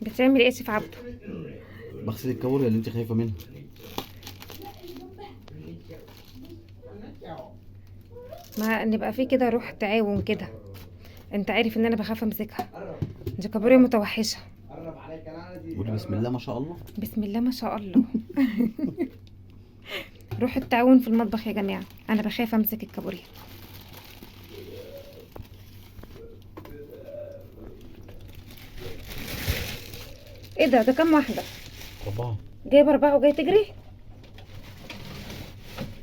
بتعمل ايه يا شيف عبده؟ بغسل الكابوريا اللي انت خايفة منها. ما نبقى في كده روح تعاون كده. انت عارف ان انا بخاف امسكها، دي كابوريا متوحشه. قولي بسم الله ما شاء الله. بسم الله ما شاء الله. روح التعاون في المطبخ يا جماعة، انا بخاف امسك الكابوريا. ايه ده؟ ده كام واحدة؟ 4. جايب 4 وجاي تجري؟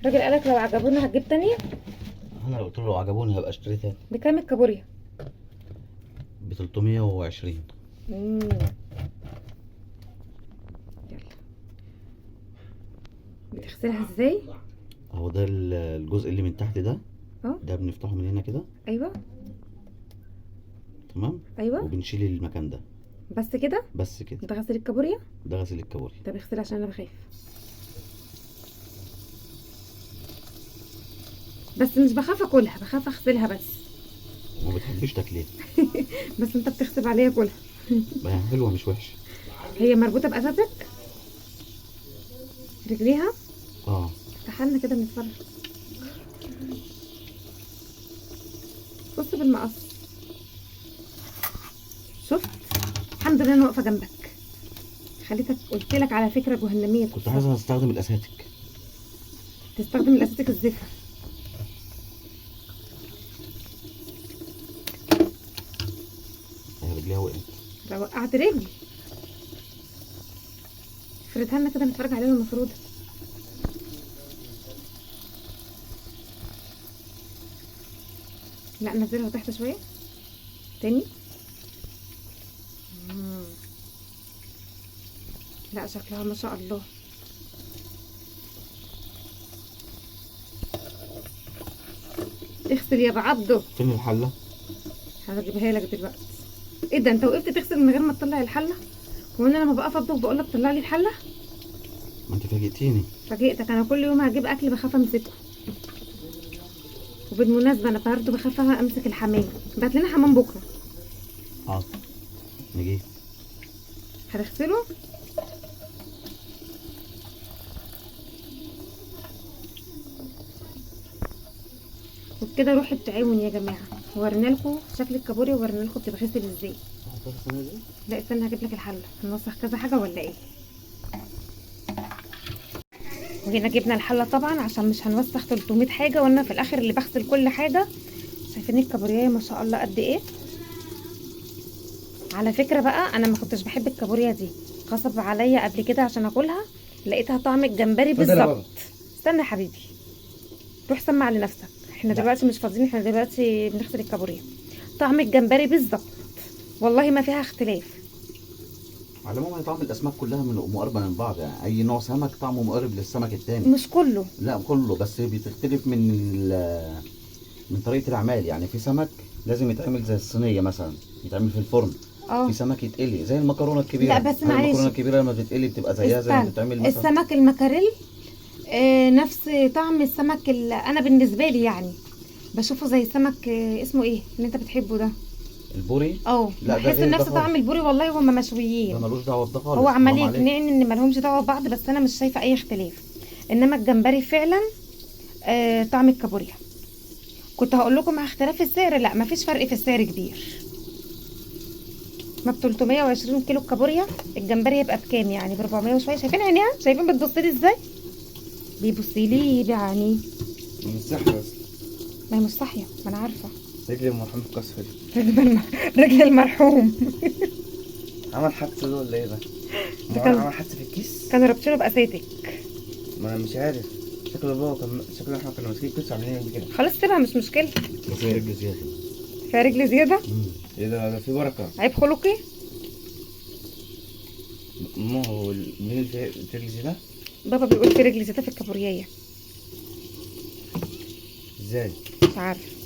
الراجل قالك لو عجبونا هتجيب تانية؟ انا لو قلت له لو عجبوني هبقى اشتري تاني. بكام الكابوريا؟ ب 320. يلا بتغسلها ازاي؟ اهو ده الجزء اللي من تحت ده. ده بنفتحه من هنا كده. ايوه تمام. ايوه وبنشيل المكان ده. بس كده؟ بس كده. ده غسل الكابوريا؟ ده غسل الكابوريا. طب اغسلها عشان انا بخاف. بس مش بخاف اكلها، بخاف اغسلها بس. ما بتحبيش تاكليها. بس انت بتغصب عليا اكلها. ما هي حلوة مش وحشة. هي مربوطة باساسك؟ رجليها؟ افتحلنا كده نتفرج. بص بالمقص. شفت؟ الحمد لله انا واقفة جنبك. خليتك قلت لك على فكرة جهنميه. كنت عايزه استخدم الاساتك. تستخدم الاساتك الزفر. رجليها وقعت. لو وقعت رجلي افردها لنا كده نتفرج عليها المفروض. لا نزلها تحت شوية تاني. لا شكلها ما شاء الله. اغسل يا ابو عبده. فين الحلة؟ هجيبها لك دلوقتي. ايه ده انت وقفت تغسل من غير ما تطلع الحلة؟ هو انا لما بقف اطبخ بقول لك طلع لي الحلة؟ ما انت فاجئتيني. فاجئتك. انا كل يوم هجيب اكل بخاف امسكه. وبالمناسبة انا برضه بخاف امسك الحمام. بعت لنا حمام بكره. حاضر نجيب. هتغسله؟ وبكده روح التعاون يا جماعة. ورينا لكم شكل الكابوريا وورينا لكم بتتغسل ازاي. لا استنى هجيب لك الحلة. هنوسخ كذا حاجة ولا ايه؟ وهنا جبنا الحلة طبعا عشان مش هنوسخ 300 حاجة، وانا في الاخر اللي بغسل كل حاجة. شايفين الكابوريا ما شاء الله قد ايه؟ على فكرة بقى انا ما كنتش بحب الكابوريا دي، غصب عليا قبل كده عشان اكلها، لقيتها طعم الجمبري بالظبط. استنى يا حبيبي روح سمع لنفسك، احنا دلوقتي مش فاضيين، احنا دلوقتي بنغسل الكابوريا. طعم الجمبري بالظبط والله ما فيها اختلاف. على العموم طعم الاسماك كلها من مقاربة من بعض، يعني اي نوع سمك طعمه مقارب للسمك الثاني. مش كله، لا كله، بس بتختلف من طريقه العمل. يعني في سمك لازم يتعمل زي الصينية مثلا، يتعمل في الفرن. في سمك يتقلي زي المكرونه الكبيرة. لا بس معلش، المكرونه الكبيرة لما بتتقلي بتبقى زيها زي ما بتتعمل مثلا السمك المكاريل. نفس طعم السمك انا بالنسبة لي يعني بشوفه زي سمك اسمه ايه اللي انت بتحبه ده، البوري. لا بحس نفس طعم البوري والله، وهما مشويين. ده ملوش دعوه بده خالص. هو عمال يقنعني ان مالهمش دعوه ببعض، بس انا مش شايفه اي اختلاف. انما الجمبري فعلا طعم الكابوريا. كنت هقول لكم مع اختلاف السعر، لا مفيش فرق في السعر كبير. ما ب 320 كيلو الكابوريا، الجمبري يبقى بكام يعني؟ ب 400 وشوية. شايفين عينيها؟ شايفين بتبص لي ازاي؟ بيبص لي بعينيه. مش صاحية اصلا. ما هي مش صاحية، ما انا عارفه. رجل المرحوم اتكسرت. رجل المرحوم. عمل حادثه ده ولا ايه ده؟ ده كان عمل حادثه في الكيس؟ كانوا رابطينه باساتك. ما انا مش عارف شكله بابا كان، شكله احنا كنا ماسكين الكيس وعاملين كده. خلاص سيبها مش مشكلة. فيها رجل زيادة. فيها رجل زيادة؟ ايه ده؟ ده في بركة. عيب خلقي؟ ما هو مين اللي في رجل زيادة؟ بابا بيقول في رجل زيادة في الكابوريايه. ازاي؟ مش عارفه.